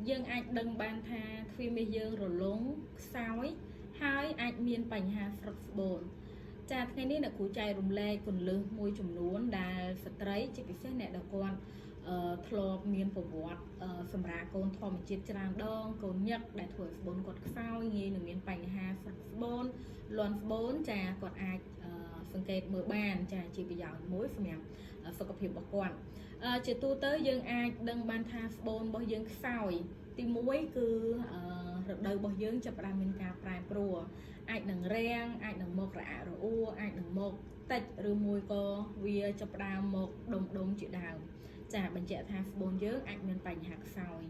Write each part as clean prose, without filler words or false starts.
យើងអាចដឹងបានថាទ្វារមាសយើងរលុងខ្សោយហើយអាចមានបញ្ហាស្រុតស្បូនចាថ្ងៃនេះអ្នកគ្រូចែករំលែកគន្លឹះមួយចំនួនដែលស្ត្រីជាពិសេសអ្នកដែលគាត់ធ្លាប់មានប្រវត្តិសម្រាលកូនធម្មជាតិច្រើនដងកូនញឹកដែលធ្វើឲ្យស្បូនគាត់ខ្សោយងាយនឹងមានបញ្ហាស្រុតស្បូនលាន់ស្បូនចាគាត់អាចសង្កេតមើលបានចាជាប្រយោជន៍មួយសម្រាប់សុខភាពរបស់គាត់ជាទូទៅយើងអាចដឹងបានថាស្បូនរបស់យើងខ្សោយទី1គឺរដូវរបស់យើងចាប់ផ្ដើមមានការប្រែប្រួលអាចនឹងរាំងអាចនឹងមករអាក់រអួលអាចនឹងមកតិចឬមួយក៏វាចាប់ផ្ដើមមកដុំដុំជាដើមចាបញ្ជាក់ថាស្បូនយើងអាចមានបញ្ហាខ្សោយ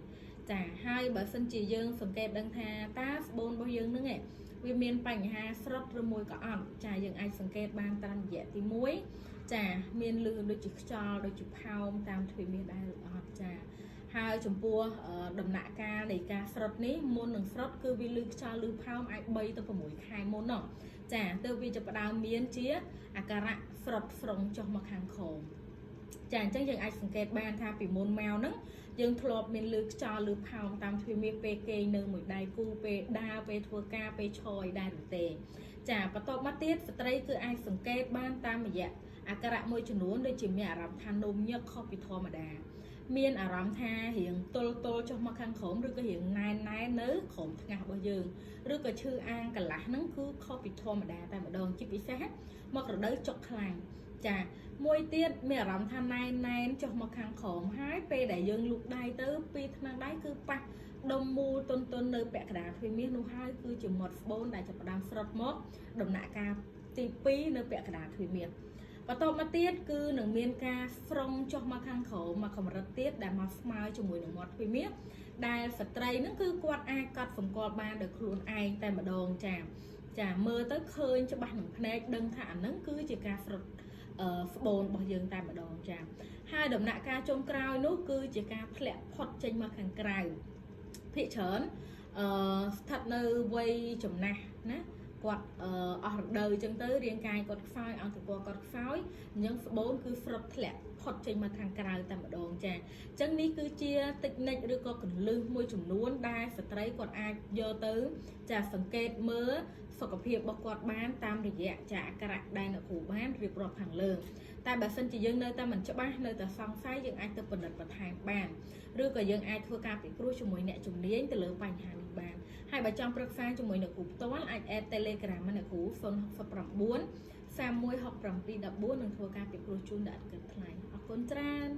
ចាហើយបើសិនជាយើងសង្កេតដឹងថាតើស្បូនរបស់យើងនឹងឯងវាមានបញ្ហាស្រុតឬមួយក៏អត់ចាយើងអាចសង្កេតបានតាមរយៈទី1ចាមានលឺដូចជាខ្យល់ដូចជាផោមតាមទ្វារមាសដែរឬអត់ចាហើយចំពោះដំណាក់កាលនៃការស្រុតនេះមុននឹងស្រុតគឺវាលឺខ្យល់លឺផោមអាច3ទៅ6ខែមុនណោះចាទើបវាจะផ្ដើមមានជាអាការៈស្រុតស្រុងចុះមកខាងក្រោមចាអញ្ចឹងយើងអាចសង្កេតបានថាពីមុនមកហ្នឹងយើងធ្លាប់មានលឺខ្យល់លឺផោមតាមទ្វារមាសពេលគេងនៅមួយដៃគូពេលដើរពេលធ្វើការពេលឈរអីដែរឬទេចាបន្ទាប់មកទៀតស្ត្រីគឺអាចសង្កេតបានតាមរយៈអាការៈមួយចំនួនដូចជាមានអារម្មណ៍ថានោមញឹកខុសពីធម្មតាមានអារម្មណ៍ថារៀងទល់ទល់ចុះមកខាងក្រោមឬក៏រៀងណែនណែននៅក្រោមថ្ងាសរបស់យើងឬក៏ឈឺអាងកន្លះហ្នឹងគឺខុសពីធម្មតាតែម្ដងជាពិសេសមករដូវចុកខ្លាំងចាមួយទៀតមានអារម្មណ៍ថាណែនណែនចុះមកខាងក្រោមហើយពេលដែលយើងលូកដៃទៅពីថ្នាំងដៃគឺប៉ះដុំមូលតុនតុននៅពាក់កណ្ដាលទ្វារមាសនោះហើយគឺជាមាត់ស្បូនដែលចាប់ផ្ដើមស្រុតមកដំណាក់កាលទី2នៅពាក់កណ្ដាលទ្វារមាសបន្ទាប់មកទៀតគឺនឹងមានការស្រុងចុះមកខាងក្រោមមកកម្រិតទៀតដែលមកស្មើជាមួយនឹងមាត់ទ្វារមាសដែលស្ត្រីនឹងគឺគាត់អាចកត់សម្គាល់បានដោយខ្លួនឯងតែម្ដងចាចាមើលទៅឃើញច្បាស់នឹងភ្នែកដឹងថាអានឹងគឺជាការស្រុតស្បូនរបស់យើងតែម្ដងចាហើយដំណាក់កាលចុងក្រោយនោះគឺជាការធ្លាក់ផុតចេញមកខាងក្រៅភាគច្រើនស្ថិតនៅវ័យចំណាស់ណាគាត់អស់រដូវអញ្ចឹងទៅរាងកាយគាត់ខ្សោយអង្គតគាត់ខ្សោយអញ្ចឹងស្បូនគឺស្រុតធ្លាក់ផុតចេញមកខាងក្រៅតែម្ដងចាអញ្ចឹងនេះគឺជាតិចនិចឬក៏កលឹះមួយចំនួនដែលស្ត្រីគាត់អាចយកទៅចាសង្កេតមើលសុខភាពរបស់គាត់បានតាមរយៈចាអាការៈដែលអ្នកគ្រូបានរៀបរាប់ខាងលើតែបើសិនជាយើងនៅតែមិនច្បាស់នៅតែសង្ស័យយើងអាចទៅពិនិត្យបន្ថែមបានឬក៏យើងអាចធ្វើការពិគ្រោះជាមួយអ្នកជំនាញទៅលើបញ្ហានេះបានហើយបើចង់ប្រឹក្សាជាមួយអ្នកគ្រូផ្ទាល់អាច add Telegram មកអ្នកគ្រូ069 316714នឹងធ្វើការពិគ្រោះជូនដល់អត់គិតថ្លៃអរគុណច្រើន។